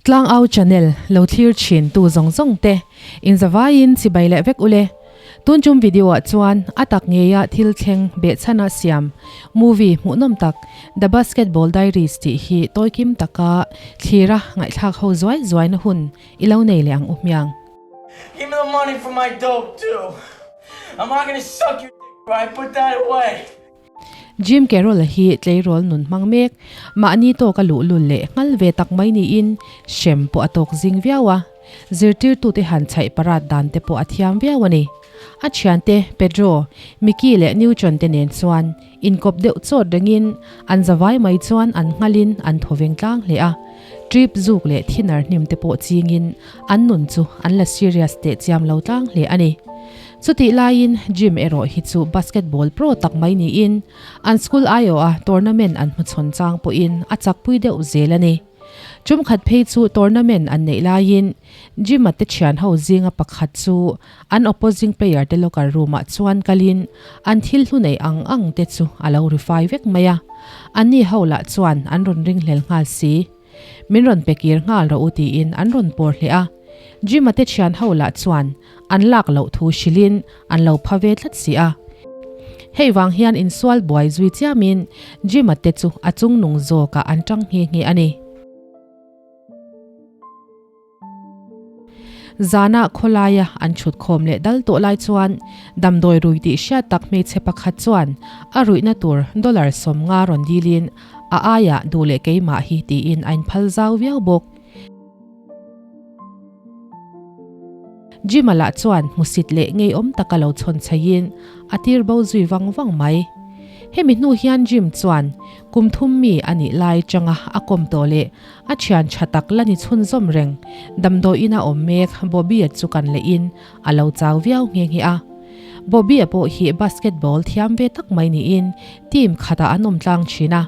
Tlangau channel lo thlir thin tu zawng zawng te in zavaiin chibai leh vek ule. Tun tum video ah chuan a tak ngeia thil thleng behchhana siam movie hmuhnawm tak The Basketball Diaries tih hi tawikim taka thlira ngaihthlak ho zuai zuaina hun i lo nei leh ang u hmiang. Give me the money for my dope too. I'm not gonna suck your dick right put that away. Jim Carroll-a hi tleirawl nun hmang mek, mahni tawka luhlul leh nghal ve tak mai niin hrem pawh a tawk zing viau a. Zirtirtute han chhaih parat dan te pawh a thiam viau a ni. A thiante Pedro, Mickey leh Newton te nen chuan inkawp deuh chawt rengin an zavai mai chuan an nghalin an thawveng tlang hle a. Trip zuk leh thinner hnim te pawh chingin an nun chu an la serious teh chiam lo tlang hle a ni. Chutih laiin Jim erawh hi chu basketball pro tak mai niin an school aiawha tournament an hmachhawn chang pawhin a chakpui deuh zel a ni. Tum khat phei chu tournament an neih laiin Jim-a te thian ho zinga pakhat chu an opposing player te locker room-ah chuan kalin an thil hlu neih ang ang te chu a lo ri fai vek mai a. Anni ho lah chuan an rawn ringhlel nghal si. Min rawn pe kir nghal rawh u tiin an rawn pawr hle a. Jim-a te thian ho lah chuan an lak loh thu hrilhin an lo pha ve tlat si a. Hei vang hian insual buai zui chiamin Jim-a te chu a chungnung zawkah an tang nghe nghe a ni. Zana khawlaia an chhut khawm leh dal tawh lai chuan damdawi rui tih hriat tak hmeichhe pakhat chuan a ruihna tur dollar 50 rawn dilin a aiah duh leh keimah hi tiin a inphal zau viau bawk. Jim-a lah chuan hmusit leh ngeiawm taka lo chhawn chhaiin a tir bo zui vang vang mai. Hemi hnu hian Jim chuan kum thum mi a nih lai changa a kawm tawh leh a thian tha tak la ni chhunzawm reng damdawi ina awm mek Bobby-a chu kan leh in a lo chau viau nghe nghe a. Bobby-a pawh hi basketball thiam ve tak mai niin team khatah an awm tlang thin a.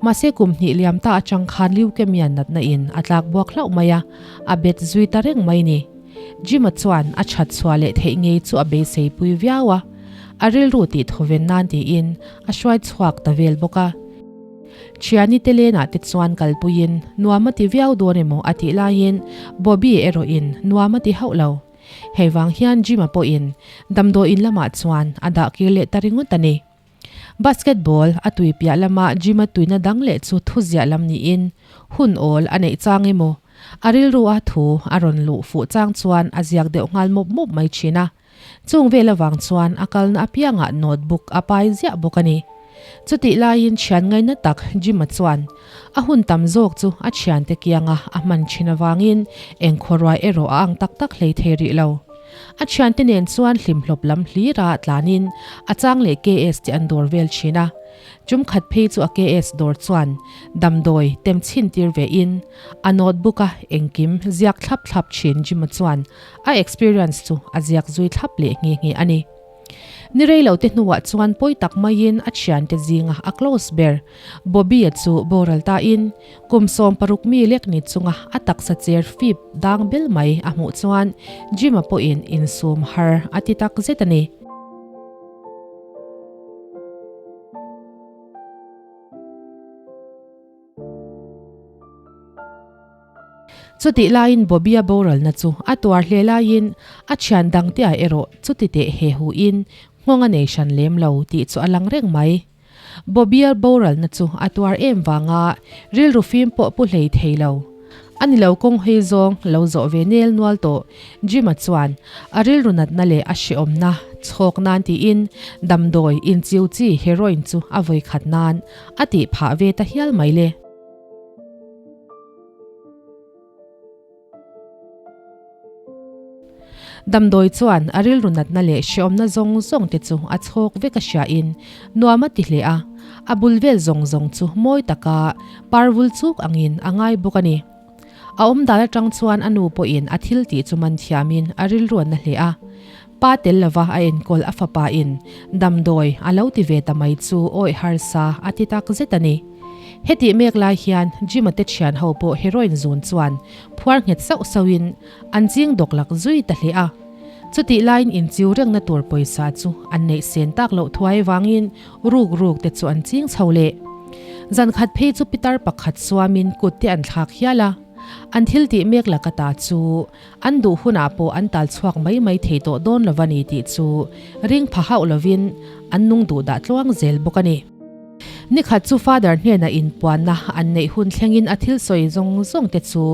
Mahse kum hnih liam ta atang khan leukemia natna in a tlak buak hlauh mai a, a bet zui ta reng mai ni. Jim-a chuan a that chhuah leh theih ngei chu a beisei pui viau a, a rilru tih thawven nan tiin a hruai chhuak ta vel bawk a. Thiani te lenah te chuan kalpuiin nuam a ti viau dawn emaw a tih laiin Bobby erawhin nuam a ti hauh lo. Hei vang hian Jim-a pawhin damdawiin lamah chuan a dah kir leh ta ringawt a ni. Basketball a tui piah lama gym-a tuina dang leh chu thu ziah lam niin hun awl a neih chang emaw a rilru a thu a rawn luh fuh chang chuan a ziak deuh nghal mawp mawp mai thin a. Chung vel avang chuan a kalna apiangah notebook a pai ziah bawk a ni. Chutih laiin thian ngaina tak gym-a chuan a hun tam zawk chu a thiante kianga a hman thin avangin eng khawruai erawh a ang tak tak hlei thei rih lo. A thiante nen chuan hlimhlawp lam hlira tlanin a chang leh KS te an dawr vel thin a. Chum khat phei chu a KS dawr chuan damdawi tem chhin tir ve in a notebook a engkim ziak thlap thlap thin Jim-a chuan a experience chu a ziak zui thlap leh nghe nghe a ni. Ni rei lo te hnuah chuan pawi tak maiin a thiante zinga a close ber Bobby-a chu boral tain kum 16 mi lek ni chunga a taksa cher fip dang bel mai a hmuh chuan Jim-a pawhin insum har a ti tak zet a ni. Chutih laiin Bobby-a boralna chu a tuar hle laiin a thian dangte-ah erawh chuti teh he hu in nghawng a nei hran lem lo tih chu a lang reng mai. Bobby-a boralna chu a tuar em vanga rilru fim pawh pu hlei thei lo. A ni lo kawng hei zawng lo zawh ve nel nual tawh Jim-a chuan a rilru natna leh a hrehawmna chhawk nan tiin damdawi inchiu chi heroin chu a vawi khat nan a tih phah ve ta hial mai le. Damdawi chuan a rilru natna leh hrehawmna zawng zawng te chu a chhawk vek a hriain nuam a ti hle a, a bul vel zawng zawng chu mawi taka parvul chuk angin a ngai bawk a ni. A awmdan atang chuan a nu pawhin a thil tih chu man thiamin a rilru an na hle a. Pa tel lova a enkawl a fapa in damdawi a lo ti ve ta mai chu awih harsa a ti tak zet a ni. Hetih mek lai hian Jim-a te thian ho pawh heroin zun chuan phuar nghet sauh sauhin an ching dawk lak zui ta hle a. Chutih laiin inchiu rengna tur pawisa chu an neih sen tak loh thuai vangin ruk ruk te chu an ching chho leh. Zan khat phei chu pitar pakhat suamin kut te an thlak hial a. An thil tih mek laka ta chu an duh hunah pawh an tal chhuak mai mai thei tawh dawn lo a ni tih chu ring pha hauh lovin an nung duh dah tluang zel bawk a ni. Nikhat chu Father hnena inpuanna an neih hun thlengin a thil sawi zawng zawng te chu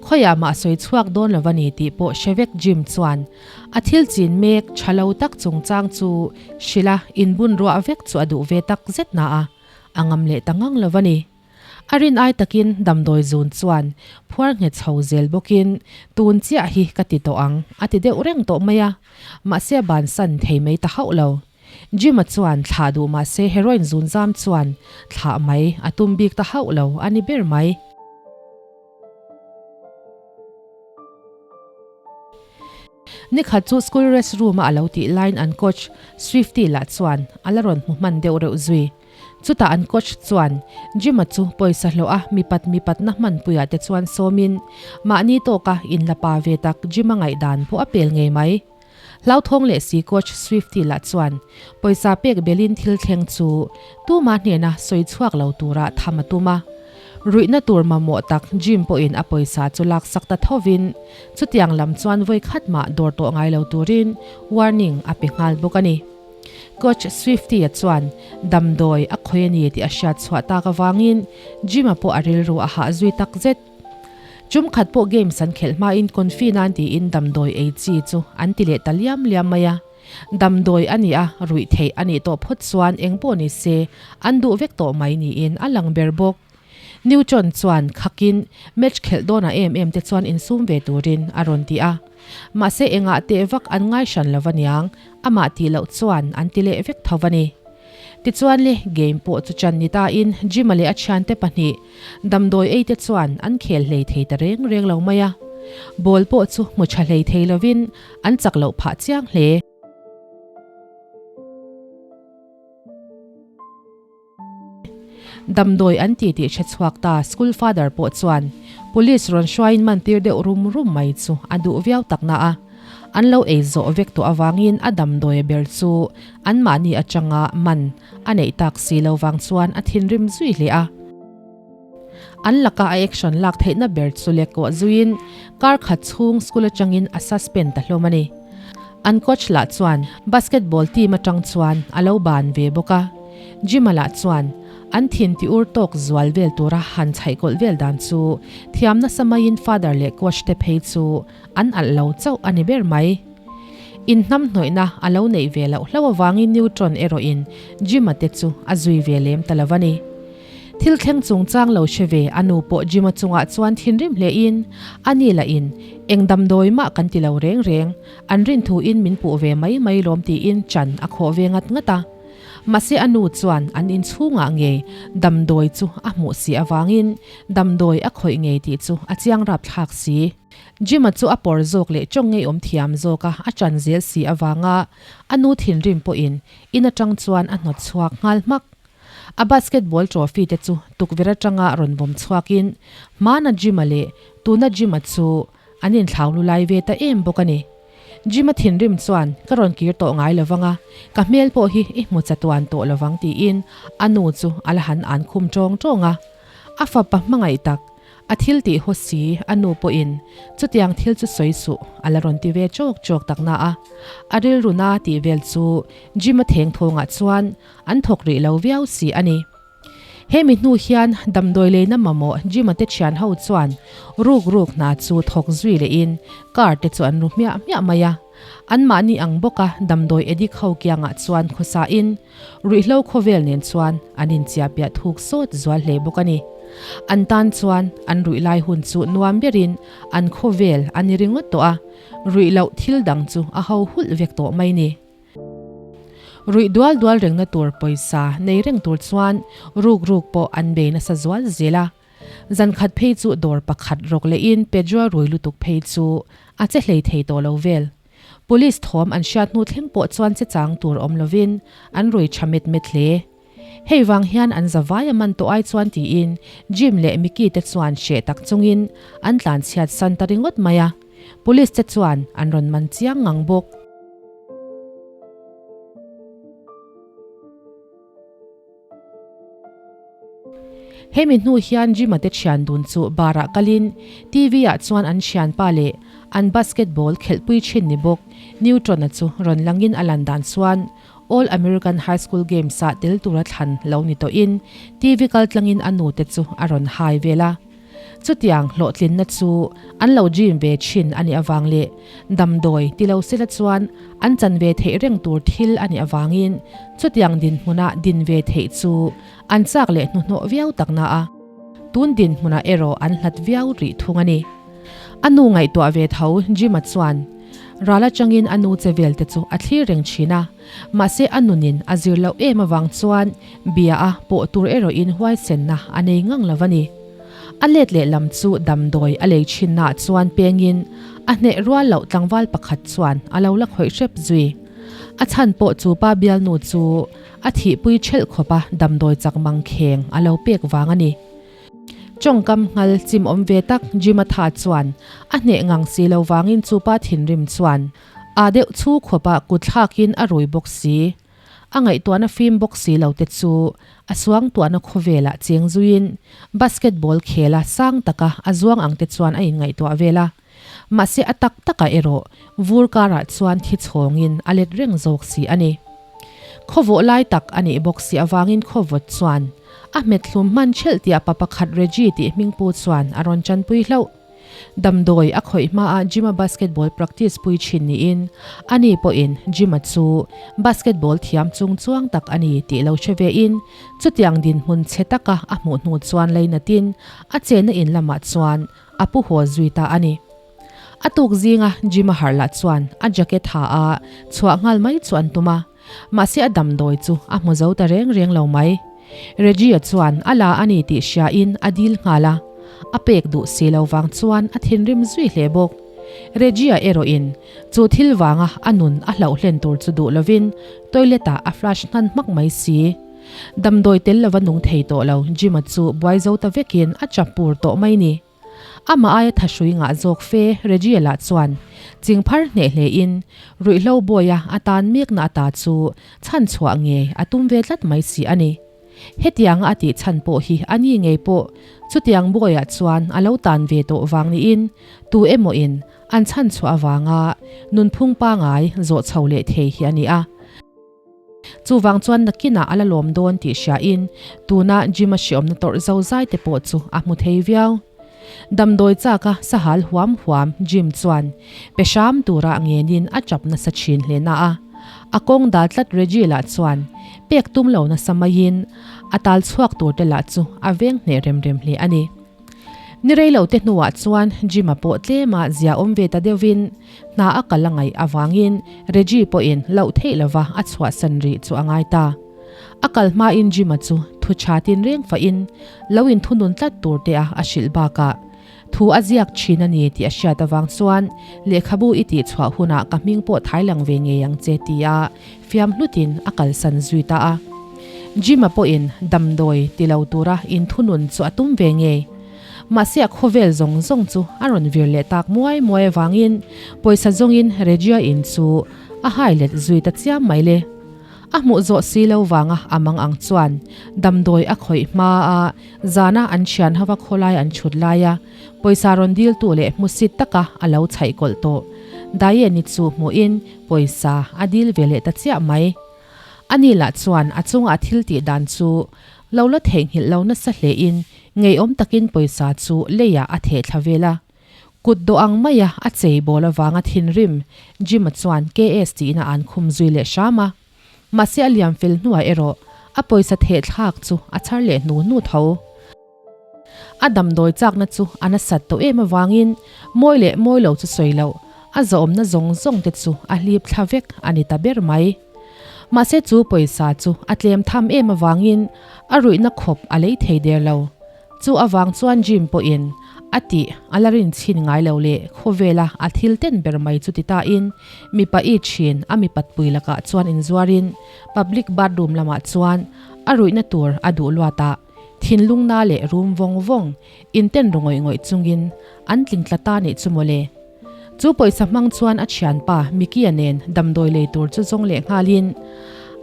khawiah mah sawi chhuak dawn lo a ni tih pawh hre vek Jim chuan a thil chin mek tha lo tak chungchang chu hrilh a inbun ruah vek chu a duh ve tak zet na a, a ngam leh ta ngang lo a ni. A rin ai takin damdawi zun chuan phuar nghet chho zel bawkin tun chiah hi ka ti tawh ang a ti deuh reng tawh mai a, mahse a bansan thei mai ta hauh lo. Jim-a chuan thlah duh mahse heroin zun zam chuan thlah mai a tum bik ta hauh lo a ni ber mai. Nikhat chu school rest room-a a lo tih laiin an coach Swifty lah chuan a la rawn hmu hman deuh reuh zui. Chutah an coach chuan Jim-a chu pawisa hlawh a mipat mipatna hmanpuiah te chuan sawmin mahni tawka inla pa ve tak Jim-a ngaihdan pawh a pel ngei mai. Hlauthawng leh si coach Swifty lah chuan pawisa pek belin thil thleng chu tuma hnena sawi chhuak lo tura tham a tum a. Ruihna tur mamawh tak Jim pawhin a pawisa chu laksak ta thovin chutiang lam chuan vawi khat mah dawr tawh ngai lo turin warning a pe nghal bawk a ni. Coach Swifty-a chuan damdawi a khawi a ni tih a hriat chhuah tak avangin Jim-a pawh a rilru a hah zui tak zet. Chum khat pawh games an khelh hmain confi nan tiin damdawi ei chi chu an ti leh ta liam liam mai a. Damdawi a nih a, ruih theih a nih tawh phawt chuan eng pawh ni se an duh vek tawh mai niin a lang ber bawk. Newton chuan khakin match khelh dawnah em em te chuan insum ve turin a rawn ti a. Mahse engah teh vak an ngai hran lo aniang, amah tih loh chuan an ti leh vek tho a ni. Tichuan le, game pawh chu chan ni tain Jim-a leh a thiante pahnih damdawi ei te chuan an khel hlei thei ta reng reng lo mai a. Ball pawh chu hmu tha hlei thei lovin an chak loh phah chiang hle. Damdawi an ti tih hre chhuak ta school father pawh chuan police rawn hruaiin man tir deuh rum rum mai chu a duh viau tak na a. An lo ei zawh vek tawh avangin a damdawi ber chu anmahni atanga man a neih tak si lo vang chuan a thinrim zui hle a. An laka a action lak theihna ber chu lek kawh zuiin kar khat chhung school atangin a suspend ta hlawm a ni. An coach lah chuan basketball team atang chuan a lo ban ve bawk a. Jim-a lah chuan an thin ti ur tawk zual vel tura han chhaihkawlh vel dan chu thiam nasa maiin father leh coach te phei chu an alh lo chauh a ni ber mai. Inhnamhnawihna a lo neih ve loh hlauh avangin Neutron erawhin Jim-a te chu a zui ve lem ta lo a ni. Thil thleng chungchang lo hre ve a nu pawh Jim-a chungah chuan thinrim hlein a ni lahin eng damdawi mah kan ti lo reng reng, an rin thuin min puh ve mai mai lawm tiin chan a khawh ve ngat ngat a. Mahse a nu chuan an inchhungah ngei damdawi chu a hmuh si avangin damdawi a khawih ngei tih chu a chiang rapthlak si. Jim-a chu a pawr zawk leh tawng ngeiawm thiam zawka a ṭan zel si avanga a nu thinrim pawhin in aṭang chuan a hnawt chhuak nghal hmak. A basketball trophy te chu tukverh aṭanga rawn vawm chhuakin hmana Jim-a leh tuna Jim-a chu an inthlau lu lai ve ta em bawk a ni. Jim-a thinrim chuan ka rawn kir tawh ngai lo vang a, ka hmel pawh hi i hmu chatuan tawh lo vang tiin a nu chu a la han an khum ṭawng ṭawng a. A fapa hmangaih tak A thil tih haw si, a nu pawhin chutiang thil chu sawi suh a la rawn ti ve chawk chawk tak na a. A rilru na tih vel chu Jim-a theng thawngah chuan an thawk rih lo viau si a ni. Hemi hnu hian damdawi leina mamawh Jim-a te thian ho chuan ruk ruk hna chu thawk zui lehin car te chu an ru hmiah hmiah mai a. Anmahni ang bawka damdawi addict ho kiangah chuan khawsain Ruihhlo khawvel nen chuan an inchiahpiah thuk sawt zual hle bawk a ni. An tan chuan an ruih lai hun chu nuam berin an khawvel a ni ringawt tawh a, ruih loh thil dang chu a ho hulh vek tawh mai ni. Ruih dual dual rengna tur pawisa nei reng tur chuan ruk ruk pawh an bei nasa zual zel a. Zan khat phei chu dawr pakhat rawk lehin Pedro rui lutuk phei chu a che hlei thei tawh lo vel. Police thawm an hriat hnu thleng pawh chuan che chang tur awm lovin an rui tha met met hle. Hei vang hian an zavai a man tawh ai chuan tiin Jim leh Mickey te chuan hreh tak chungin an tlan chhiat san ta ringawt mai a, Police te chuan an rawn man chiang ngang bawk. Hemi hnu hian Jim-a te thian dun chu bar-ah kalin TV-ah chuan an thianpa leh an basketball khelhpui thin ni bawk Newton-a chu rawn langin a lan dan chuan All American High School Games-ah tel tura thlan lo ni tawhin TV kaltlangin a nute chu a rawn hai vel a. Chutiang hlawhtlinna chu an lo dream ve thin a nih avang leh damdawi ti lo sela chuan an chan ve theih reng tur thil a nih avangin chutiang dinhmuna din ve theih chu an chak leh hnuhnawh viau takna a, tun dinhmunah erawh an hlat viau rih thung a ni. A nu ngaihtuah ve tho Jim-a chuan ral atangin a nu che vel te chu a thlir reng thin a, mahse a nunin a zir loh em avang chuan bia a pawh tur erawhin huaisenna a nei ngang lo a ni. A let leh lam chu damdawi a lei thinnaah chuan pengin a hneh rual loh tlangval pakhat chuan a lo la khawih hrep zui. A chhan pawh chu pa bialnu chu a thihpui thelh khawp a damdawi chak mang kheng a lo pek vang a ni. Tawngkam nghal chim awm ve tak Jim-a tha chuan a hneh ngang si lo vangin chu pa thinrim chuan a deuh chhu khawp a kut thlakin a rui bawk si. A ngaihtuahna fim bawk si lo te chu a suangtuahna khawvelah cheng zuiin basketball khela sang taka a zuang ang te chuan a inngaihtuah vel a. Mahse a tak takah erawh vur karah chuan thi chhawngin a let reng zawk si a ni. Khawvawh lai tak a nih bawk si avangin khawvawt chuan a hmet hlum hman thelh tih a pa pakhat Reggie tih hmingpu chuan a rawn chanpui hlauh. Damdawi a khawih hmaah Jim-a basketball practice pui thin niin ani pawhin Jim-a chu basketball thiam chung chuang tak a ni tih lo hre vein chutiang dinhmun chhe taka a hmuh hnu chuan leinatin a chenna in lamah chuan a pu haw zui ta a ni. A tuk zinga Jim-a harh lah chuan a jacket ha a chhuah nghal mai chu an tum a, mahse a damdawi chu a hmu zo ta reng reng lo mai. Reggie-a chuan a la a ni tih hriain a dil nghal a, a pek duh si lo vang chuan a thinrim zui hle bawk. Reggie-a erawhin chu thil vanga a nun a hlauh hlen tur chu duh lovin toilet-ah a flush hnan hmak mai si. Damdawi tel lova nung thei tawh lo Jim-a chu buai zo ta vekin a chap pur tawh mai ni. Amah aia thahrui ngah zawk fe Reggie lah chuan chingphar hneh hlein ruihhlo bawia a tan mekna ata chu chhan chhuah ngei a tum ve tlat mai si a ni. Hetianga a tih chhan pawh hi a ni ngei pawh chutiang bawiah chuan a lo tan ve tawh vang niin tu emawin an chhan chhuah avanga nunphung pangai zawh chho leh thei hi a ni a. Chuvang chuan nakinah a la lawm dawn tih hriain tuna Jim-a hriawmna tawrh zo zai te pawh chu a hmu thei viau. Damdawi chaka sahal huam huam Jim chuan pe hram tura ngenin a chap nasa thin hle na a. A kawng dal tlat Reggie lah chuan pek tum lo nasa maiin a tal chhuak tur te lah chu a veng hneh rem rem hle a ni. Ni rei lo te hnuah chuan Jim-a pawh tlema zia awm ve ta deuhin hna a kal a ngaih avangin Reggie pawhin loh theih lova a chhuahsan rih chu a ngai ta. A kal hmain Jim-a chu thu tha tinreng fahin lo inthunun tlat tur te a a hrilh bakah thu a ziak thin a ni tih a hriat avang chuan lehkhabu i tihchhuah hunah ka hming pawh thai lang ve ngei ang che tia fiam hlutin a kalsan zui ta a. Jim-a pawhin damdawi ti lo tura inthunun chu a tum ve ngei. Mahse a khawvel zawng zawng chu a rawn vir leh tak muai muai avangin pawisa zawngin Regia in chu a hai let zui ta chiam mai le. A hmuh zawh si lo vanga a mang ang chuan damdawi a khawih hma a, zana an thian hova khawlai an chhut laia pawisa rawn diltu leh hmusit taka a lo chhaih kawlh tawh Diane-i chu hmuhin pawisa a dil ve leh ta chiah mai. Ani lah chuan a chunga a thil tih dan chu lo la theihnghilh lo nasa hlein ngeiawm takin pawisa chu leiah a theh thla vel a. Kut dawh ang maia a chei bawl avanga thinrim Jim-a chuan KS tiin a an khum zui leh hram a. Mahse a liam fel hnuah erawh a pawisa theh thlak chu a chhar leh hnu hnu tho. A damdawi chakna chu a nasat tawh em avangin mawi leh mawi lo chu sawi loh, a zawhawmna zawng zawng te chu a hlip thla vek a ni ta ber mai. Mahse chu pawisa chu a tlem tham em avangin a ruihna khawp a lei thei der lo. Chu avang chuan Jim pawhin a tih a la rin chhin ngai lo leh khawvela a thil ten ber mai chu ti tain mipa i thin a mipatpui lakah chuan inzuarin public bathroom lamah chuan a ruihna tur a duh luatah Thinlung na leh rum vawng vawng, inten ru ngawih ngawih chungin an tling tla ta nih chu mawle. Chu pawisa hmang chuan a thianpa Mickey-a nen damdawi lei tur chu zawng leh nghalin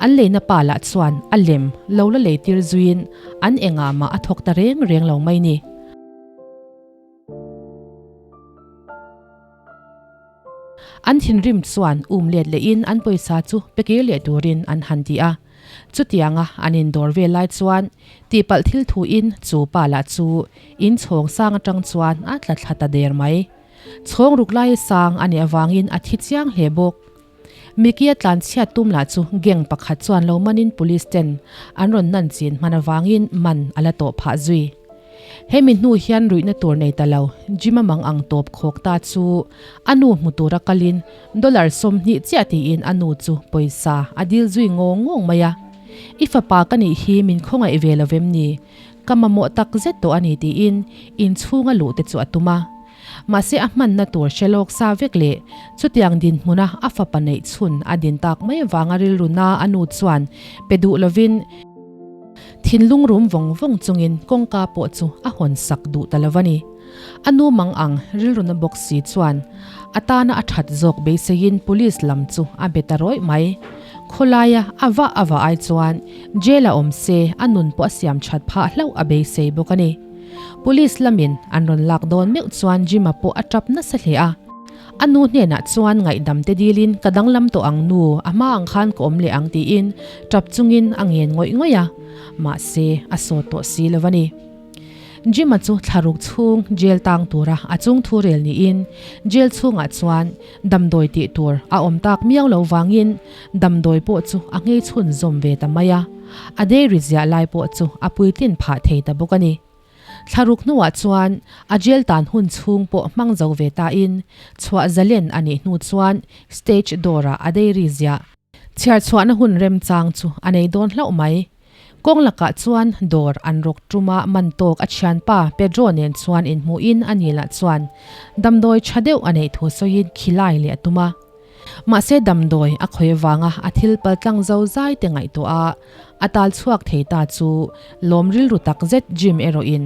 An leina pa lah chuan a lem lo la leitir zuiin an engah mah a thawk ta reng reng lo mai ni. An thinrim chuan um let lehin an pawisa chu pe kir leh turin an han ti a. Chutianga an indawr vel lai chuan tihpalh thil thuin chu pa lah chu in chhawng sang atang chuan a tla thla ta der mai. Chhawng ruk lai sang a nih avangin a thi chiang hle bawk. Mickey-a tlanchhiat tum lah chu gang pakhat chuan lo manin police ten an rawn nan chin hman avangin man a la tawh phah zui. Hemi hnu hian ruihna tur nei ta lo Jim-a mang ang tawp khawk ta chu a nu hmu tura kalin dollar 20 chiah tiin a nu chu pawisa a dil zui ngawng ngawng mai a. I fapa ka nih hi min khawngaih ve lo vem ni? Ka mamawh tak zet tawh a ni tiin inchhunga luh te chu a tum a. Mahse a hmanna tur hre lawk sa vek leh chutiang dinhmuna a fapa neih chhun a din tak mai avanga rilru na a nu chuan pe duh lovin thinlung rum vawng vawng chungin kawngka pawh chu a hawn sak duh ta lo a ni. A nu mang ang rilru na bawk si chuan a tana a that zawk beiseiin police lam chu a be ta rawih mai. Khawlaia a vah a vah ai chuan jail a awm se a nun pawh a siam that phah hlauh a beisei bawk a ni. Police lamin an rawn lak dawn meuh chuan Jim-a pawh a tap nasa hle a. A nu hnenah chuan ngaihdam te dilin ka danglam tawh ang nu, a hma ang khan ka awm leh ang tiin tap chungin a ngen ngawih ngawih a. Mahse, a sawt tawh si lo a ni. Jim-a chu thlaruk chhung jail tang tura a chung thu rel niin jail chhungah chuan damdawi tih tur a awm tak miau lo vangin damdawi pawh chu a nghei chhun zawm ve ta mai a. A dairy ziah lai pawh chu a puitlin phah thei ta bawk a ni. Thlaruk hnuah chuan a jail tan hun chhung pawh hmang zo ve tain chhuah zalen a nih hnu chuan stage door-ah a dairy ziah chhiar chhuahna hun remchang chu a nei dawn hlauh mai. Kawng lakah chuan dawr an rawk tuma man tawk a thianpa Pedro nen chuan inhmuhin a ni lah chuan damdawi tha deuh a neih thu sawiin khilai leh a tum a. Mahse damdawi a khawi avanga a thil paltlang zo zai te ngaihtuah a, a tal chhuak thei ta chu lawm rilru tak zet Jim erawhin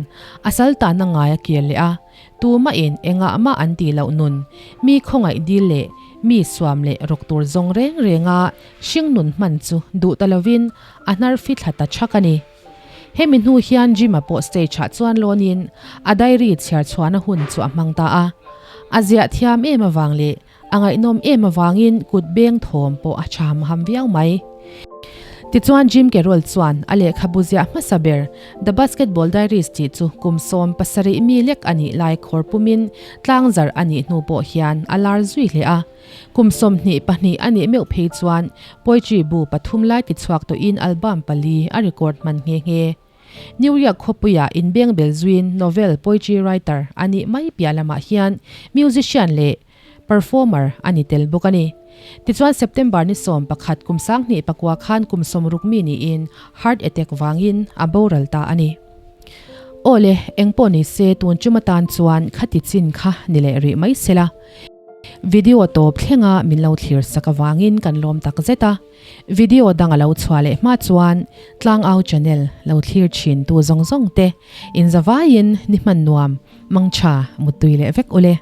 a sal tanna ngai a kir leh a, tumahin engah mah an tih loh nun, mi khawngaih dil leh mi suam leh rawk tur zawng reng renga hring nun hman chu duh ta lovin a hnar fi thla ta chhak a ni. Hemi hnu hian Jim-a pawh stage-ah chuan lawnin a diary chhiar chhuahna hun chu a hmang ta a. A ziah thiam em avang leh A ngaihnawm em avangin kut beng thawm pawh a tha ham ham viau mai. Tichuan Jim Carroll chuan a lehkhabu ziah hmasa ber The Basketball Diaries tih chu kum 17 mi lek a nih lai khawr pumin tlang zarh a nih hnu pawh hian a lar zui hle a. Kum 22 a nih meuh phei chuan poetry bu pathum lai tichhuak tawhin album pali a record hman nghe nghe. New York khawpuia inbeng bel zuiin novel poetry writer a nih mai piah lamah hian musician leh performer a ni tel bawk a ni. Tichuan September ni 11 kum 2009 khan kum 60 mi niin heart attack vangin a boral ta a ni. Awle, engpawh ni se tun chum atan chuan khati chin kha ni leh rih mai sela. Video tawp thlenga min lo thlir sak avangin kan lawm tak zet a. Video dang a lo chhuah leh hma chuan Tlangau channel lo thlir thin tu zawng zawng te in zavaiin ni hman nuam, mangtha, muttui leh vek ule.